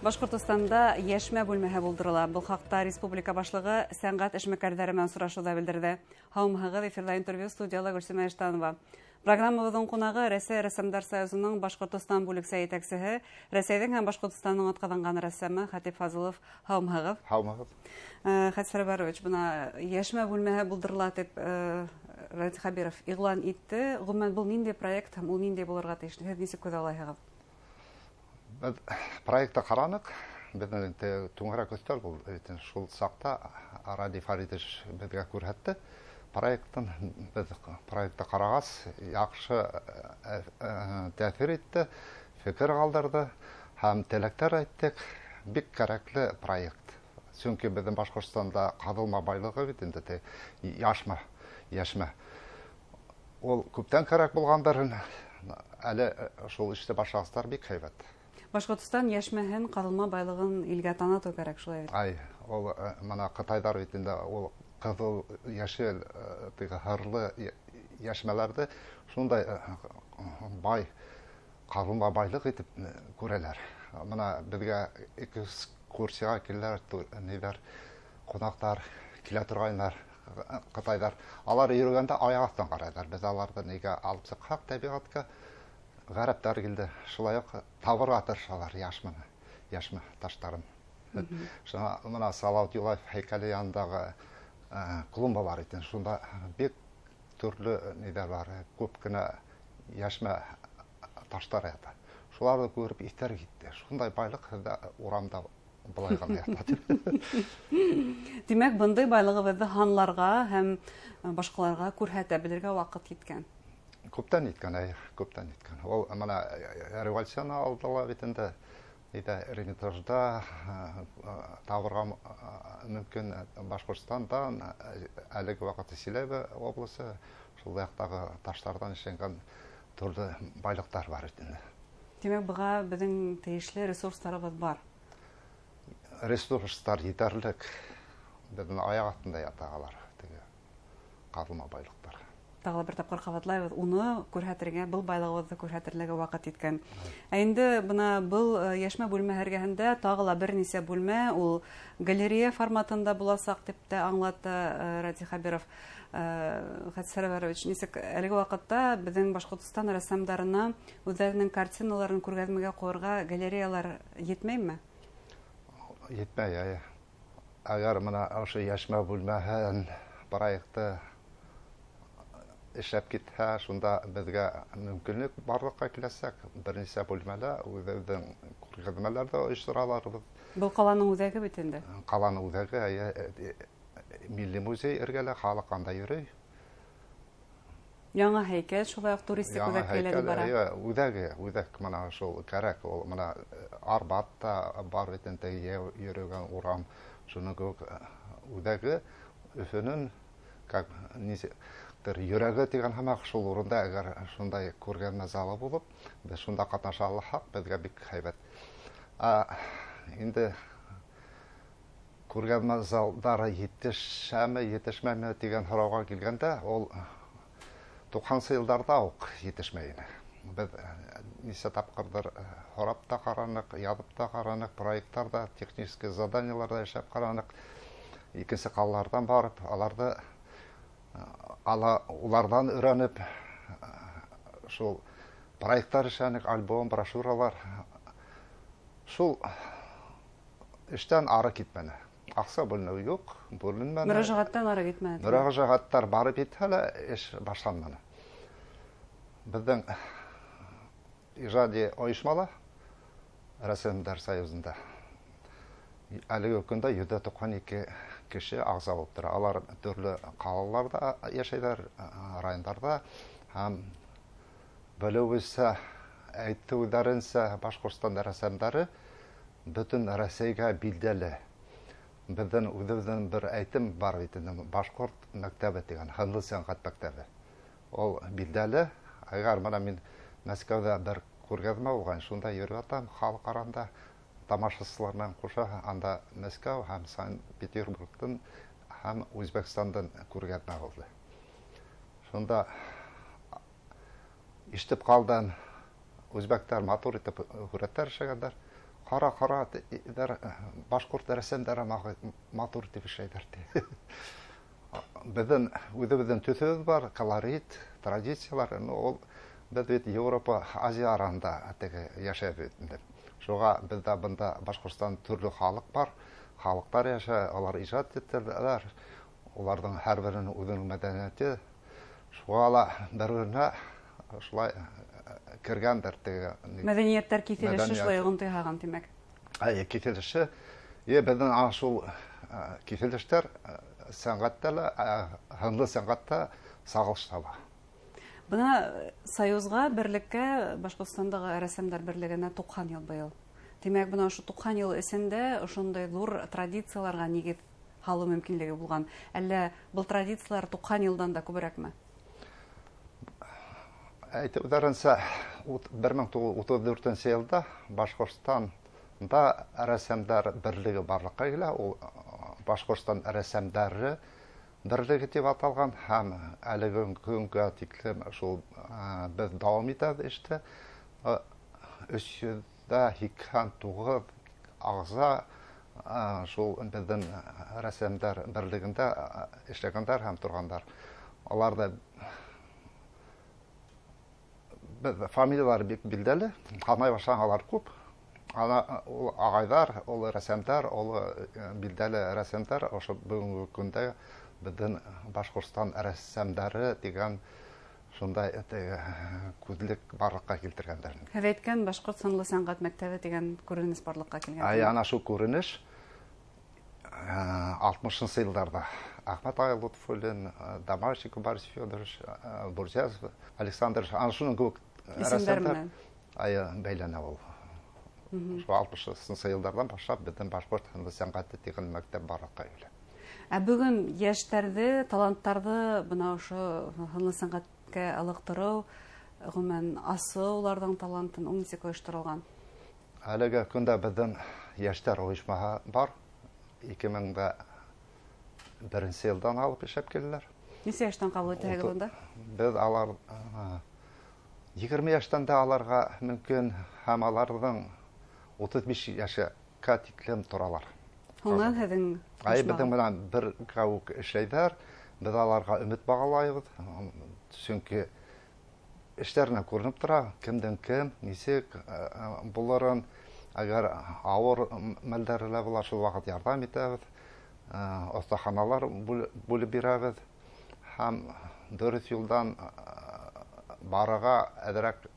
Башҡортостанда йәшмә бүлмәһе булдырыла. Был хаҡта республика башлығы сәнғәт эшмәкәрҙәре менән осрашыуҙа белдерҙе. Һаумыһығыҙ, эфирҙа интервью, студияла Гөлсимә Иштанова. Программабыҙҙың ҡунағы Рәсәй рәссамдар союзының Башҡортостан бүлексә етәксеһе, Рәсәйҙең һәм Башҡортостандың атҡаҙанған рәссамы Хәтип Фазылов. Һаумыһығыҙ. Һаумыһығыҙ. Хәтип Сәрвәрович, бына йәшмә бүлмәһе булдырыла тип Радий Хәбиров иғлан итте. Ғөмүмән, был ниндәй проект һәм ул ниндәй булырға тейеш? Һеҙ нисек күҙаллайһығыҙ? Беҙ проектты ҡараныҡ. Беҙҙең түңәрәк өҫтәл был. Шул саҡта Радий Фаридович беҙгә күрһәтте. Проекттың беҙ проектты ҡарағас, яҡшы тәьҫир итте, фекер ҡалдырҙы һәм теләктәр әйттек. Бик кәрәкле проект. Сөнки беҙҙең Башҡортостанда ҡаҙылма байлығы бит инде, яшма, йәшмә. Ул күптән кәрәк булғандыр, әле шул эште башлағастар бик һәйбәт. Башҡортостан йәшмәһен, ҡаҙылма байлығын илгә танытыу кәрәк, шулай бит? Ай, ул мына ҡытайҙар бит инде ул ҡыҙыл, йәшел, теге һырлы йәшмәләрҙе шундай бай ҡаҙылма байлыҡ итеп күрәләр. Мына беҙгә экскурсияға киләләр, ниҙәр, ҡунаҡтар килә торғайнар, ҡытайҙар. Алар йөрөгәндә аяҡ аҫтан ҡарайҙар. Беҙ аларҙы нигә алып сыҡһаҡ тәбиғәткә, ғәрәптәр килде. Шулай уҡ табырға тырышалар яшманы, йәшмә таштарын. Шуңа мына Салауат Юлаев һәйкәле янындағы клумба бар икән. Шунда бик төрлө ниҙәр бар, күп кенә йәшмә таштар ята. Шуларҙы күреп иҫтәр китте. Шундай байлыҡ һеҙҙә урамда былай ғына ята тип. Тимәк, бындай байлығыбыҙҙы һанларға һәм башҡаларға күрһәтә белергә ваҡыт еткән. Күптән еткән, әй, күптән еткән. Ул мына революцияны алды ла бит инде. Әйҙә, Эрмитажда табырға мөмкин Башҡортостандан, әлеге ваҡытта Силәбе обласы, шул яҡтағы таштарҙан эшләнгән төрлө байлыҡтар бар бит инде. Тимәк, быға беҙҙең тейешле ресурстарыбыҙ бар. Ресурстар етерлек. Беҙҙең аяҡ аҫтында ята алар, теге ҡаҙылма байлыҡтар. Тағы ла бер тапҡыр ҡабатлайбыҙ, уны күрһәтергә, был байлығыбыҙҙы күрһәтерлеге ваҡыт еткән. Ә инде бына был йәшмә бүлмәһе эргәһендә тағы ла бер нисә бүлмә, ул галерея форматында буласаҡ тип тә аңлатты Радий Хәбиров. Хәтип Сәрвәрович, нисек әлеге ваҡытта беҙҙең Башҡортостан рәссамдарына үҙҙәренең картиналарын күргәҙмәгә ҡуйырға галереялар етмәйме? Етмәй, әйе. Әгәр бына ошо йәшмә бүлмәһен проекты эшләп китһә, шунда беҙгә мөмкинлек барлыҡҡа киләсәк. Бер нисә бүлмәлә үҙебеҙҙең күргәҙмәләрҙе ойоштора алабыҙ. Был ҡаланың үҙәге бит инде. Ҡаланың үҙәге, әйе, Милли музей эргәлә, халыҡ анда йөрөй. Яңы һәйкәл шулай уҡ туристик Яңы үҙәккә әйләнеп һәйкәл, бара. Әйе, үҙәге, үҙәк мына шул кәрәк. Ул мына Арбат та бар бит инде, йөрөгән урам, шуның кеүек үҙәге Өфөнөң, как нисектер йөрәге тигән һымаҡ, шул урында әгәр шундай күргәҙмә залы булып, беҙ шунда ҡатнаша алһаҡ, беҙгә бик һәйбәт. Инде күргәҙмә залдары етешәме, етешмәйме тигән һорауға килгәндә, ул туҡһансы йылдарҙа уҡ етешмәй ине. Беҙ нисә тапҡырҙыр һорап та ҡараныҡ, яҙып та ҡараныҡ, проекттар ҙа, технический заданиелар ҙа эшләп ҡараныҡ. Икенсе ҡалаларҙан барып, аларҙы ала, уларҙан өйрәнеп, шул проекттар эшләнек, альбом, брошюралар. Шул эштән ары китмәне. Аҡса бүленеү юҡ, бүленмәне. Мөрәжәғәттән ары китмәне. Мөрәжәғәттәр барып етһә лә, эш башланманы. Беҙҙең ижади ойошмала, Рәссамдар союзында әлеге көндә 192 кеше ағза булып тора. Алар төрлө ҡалаларҙа йәшәйҙәр, райондарҙа һәм белеүебеҙсә, әйтеүҙәренсә, Башҡортостан рәссамдары бөтөн Рәсәйгә билдәле. Беҙҙең үҙебеҙҙең бер әйтем бар бит инде, башҡорт мәктәбе тигән, һынлы сәнғәт мәктәбе. Ул билдәле. Әгәр мына мин Мәскәүҙә бер күргәҙмә булған, шунда йөрөп ятам, халыҡ араһында тамашасылар менән ҡуша, анда Мәскәү һәм Санкт-Петербургтың һәм Үзбәкстандың күргәҙмә булды. Шунда ишетеп ҡалдым, үзбәктәр матур итеп һүрәттәр эшләгәндәр. Ҡара-ҡара башҡорт рәссамдары матур тип эшләйҙәр. Беҙҙең үҙебеҙҙең төҫөбөҙ бар, колорит, традициялар. Ул беҙ бит Европа, Азия араһында теге йәшәйбеҙ инде. Шуға беҙҙә бында Башҡортостан төрлө халыҡ бар, халыҡтар йәшәй, алар ижад итәләр. Уларҙың һәр береһенең үҙенең мәҙәниәте. Шуға ла бер-беренә шулай кергәндер теге. Мәҙәниәттәр киҫелеше шулай йоғонто яһаған, тимәк. Әйе, киҫелеше. Беҙҙең шул киҫелештәр сәнғәттә лә, һынлы сәнғәттә сағылыш таба. Бына Союзға, берлеккә, Башҡортостандағы рәссамдар берлегенә 90 йыл быйыл. Тимәк, бына ошо 90 йыл эсендә ошондай ҙур традицияларға нигеҙ һалыу мөмкинлеге булған. Әллә был традициялар 90 йылдан да күберәкме? Әйтеүҙәренсә, 1934 йылда Башҡортостанда рәссамдар берлеге барлыҡҡа килә. Ул Башҡортостан рәссамдары берлеге тип аталған һәм әлеге көнгә тиклем шул беҙ дауам итәбеҙ эште. 389 ағза шул беҙҙең рәссамдар берлегендә эшләгәндәр һәм торғандар. Алар да беҙ фамилиялар бик билдәле, һанай башлаһаң алар күп. Ана ул ағайҙар, ул рәссамдар, ул билдәле рәссамдар ошо бөгөнгө көндә беҙҙең Башҡортостан рәссамдары тигән шундай күҙлек барлыҡҡа килтергәндәр. Һеҙ әйткән Башҡорт сынлы сәнғәт мәктәбе тигән күренеш барлыҡҡа килгән. Ай, ана шул күренеш 60-нсы йылдарҙа Әхмәт ағай Лотфуллин, Дамарчиков Борис Федорович, Бурзязов Александр, ана шуның кеүек рәссамдар бәйләнә ул. Шул 60-нсы йылдарҙан башлап беҙҙең Башҡорт һынлы сәнғәте тигән мәктәп барлыҡҡа килә. Ә бөгөн йәштәрҙе, таланттарҙы бына ошо һынлы сәнғәткә ылыҡтырыу, ғөмүмән асыу уларҙың талантын ул нисек ойошторолған? Әлеге көндә беҙҙең йәштәр ойошмаһы бар. 2001 йылдан алып эшләп киләләр. Нисә йәштән ҡабул итәһегеҙ унда? Беҙ алар 20 йәштән дә аларға мөмкин һәм аларҙың 35 йәшкә тиклем торалар. Һуңынан һеҙҙең Ай, беҙҙең менән бергә үк эшләйҙәр. Беҙ аларға өмөт бағалайбыҙ. Сөнки эштәренә күренеп тора, кемдең кем, нисек булырын. Әгәр ауыр мәлдәре лә була, шул ваҡыт ярҙам итәбеҙ. Оҫтаханалар бүлеп бирәбеҙ. Һәм дөрөҫ юлдан барырға әҙерәк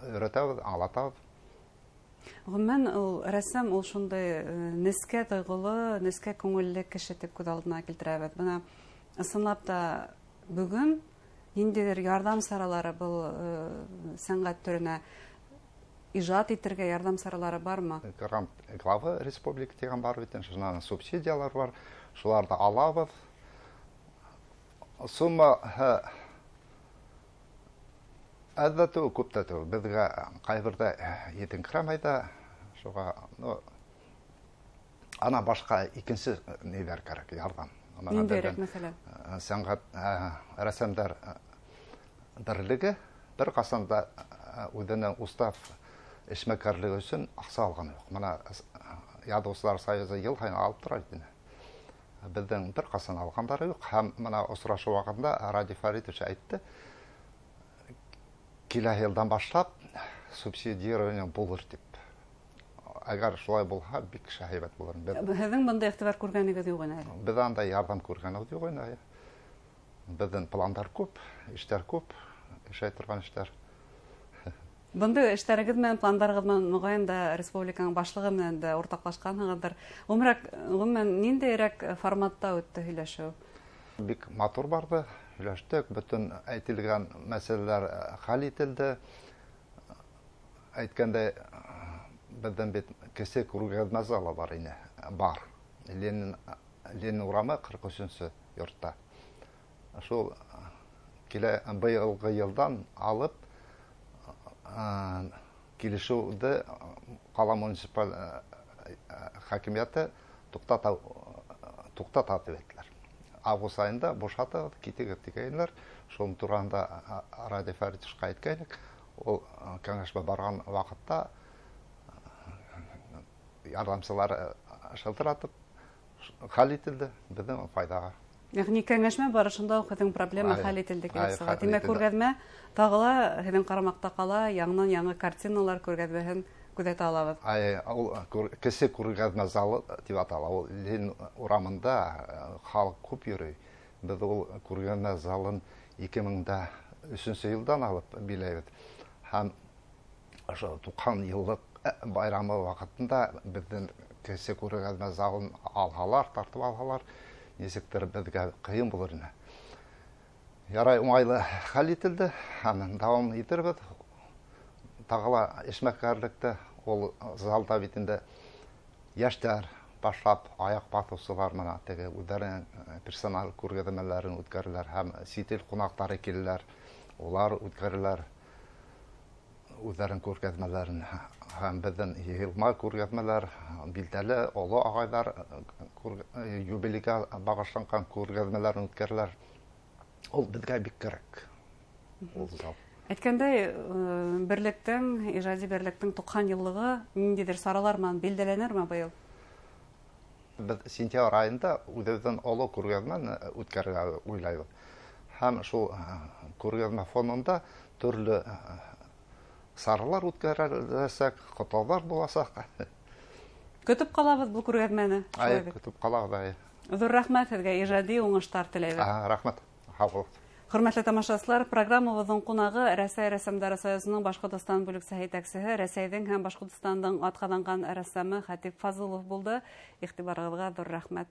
өйрәтәбеҙ, аңлатабыҙ. Ғөмүмән, ул рәссам ул шундай нескә тойғоло, нескә күңелле кеше тип күҙ алдына килтерәбеҙ. Бына ысынлап та бөгөн ниндәйҙер ярҙам саралары был сәнғәт төрөнә ижад итергә ярҙам саралары бармы? Грант главы республика тигән бар бит, шунан субсидиялар бар, шуларҙы алабыҙ. Сумма әҙ ҙә түгел, күп тә түгел. Беҙгә ҡайберҙә етеңкерәмәй ҙә, шуға, ну, ана башҡа икенсе ниҙәр кәрәк, ярҙам. Ниндәйерәк, мәҫәлән? Сәнғәт, рәссамдар берлеге бер ҡасан да үҙенең устав эшмәкәрлеге өсөн аҡса алған юҡ. Бына Яҙыусылар союзы йыл һайын алып тора бит инде. Беҙҙең бер ҡасан алғандары юҡ. Һәм бына осрашыу ваҡытында Радий Фаритович әйтте, киләһе йылдан башлап субсидирование булыр тип. Әгәр шулай булһа, бик һәйбәт булыр. Һеҙҙең бындай иғтибар күргәнегеҙ юҡ ине әле? Беҙ андай ярҙам күргәнебеҙ юҡ ине. Беҙҙең пландар күп, эштәр күп, эшләй торған эштәр. Бындай эштәрегеҙ менән, пландарығыҙ менән моғайын да республиканың башлығы менән дә уртаҡлашҡанһығыҙҙыр. Ғөмүмән, ниндәйерәк форматта үтте һөйләшеү? Бик матур барҙы, һөйләштек, бөтөн әйтелгән мәсьәләләр хәл ителде. Әйткәндәй, беҙҙең бит кесе күргәҙмә залы бар ине, бар. Ленин урамы 43-нсе йортта. Шул килә быйылғы йылдан алып килешеүҙе ҡала муниципаль хакимиәте туҡтата тип әйттеләр. Август айында бушатығыҙ, китегеҙ тигәйнеләр. Шул тураһында Радий Фаритовичҡа әйткәйнек. Ул кәңәшмә барған ваҡытта ярҙамсылары шылтыратып хәл ителде беҙҙең файҙаға. Йәғни кәңәшмә барышында уҡ һеҙҙең проблема хәл ителде килеп сыға. Тимәк, күргәҙмә тағы ла һеҙҙең ҡарамаҡта ҡала, яңынан-яңы картиналар күргәҙмәһен күҙәтә алабыҙ. Ул кесе күргәҙмә залы тип атала. Ул Ленин урамында халыҡ күп йөрөй. Беҙ ул күргәҙмә залын 2003 йылдан алып биләйбеҙ. Һәм ошо 90 йыллыҡ байрамы ваҡытында беҙҙең кесе күргәҙмә залын алһалар, тартып алһалар, нисектер беҙгә ҡыйын булыр ине. Ярай, уңайлы хәл ителде һәм дауам итербеҙ. Тағы ла эшмәкәрлекте ул залда бит инде йәштәр башлап аяҡ баҫыусылар менән теге үҙҙәренең персональ күргәҙмәләрен үткәрәләр һәм сит ил ҡунаҡтары киләләр, улар үткәрәләр үҙҙәренең күргәҙмәләрен. Һәм беҙҙең йыйылма күргәҙмәләр, билдәле оло ағайҙар юбилейға бағышланған күргәҙмәләрен үткәрәләр. Ул беҙгә бик кәрәк. Ул зал. Әйткәндәй, берлектең, ижади берлектең 90 йыллығы ниндәйҙер саралар менән билдәләнерме быйыл? Беҙ сентябрь айында үҙебеҙҙең оло күргәҙмәне үткәрергә уйлайбыҙ. Һәм шул күргәҙмә фонында төрлө саралар үткәреләсәк, ҡотлауҙар буласаҡ. Көтөп ҡалабыҙ был күргәҙмәне. Ай, көтөп ҡалабыҙ, ай. Ҙур рәхмәт һеҙгә, ижади уңыштар теләйбеҙ. Рәхмәт, һау булығыҙ. Хөрмәтле тамашасылар, программабыҙҙың ҡунағы Рәсәй рәссамдары союзының Башҡортостан бүлексәһе етәксеһе, Рәсәйҙең һәм Башҡортостандың атҡаҙанған рәссамы Хәтип Фазылов булды. Иғтибарығыҙға ҙур рәхмәт.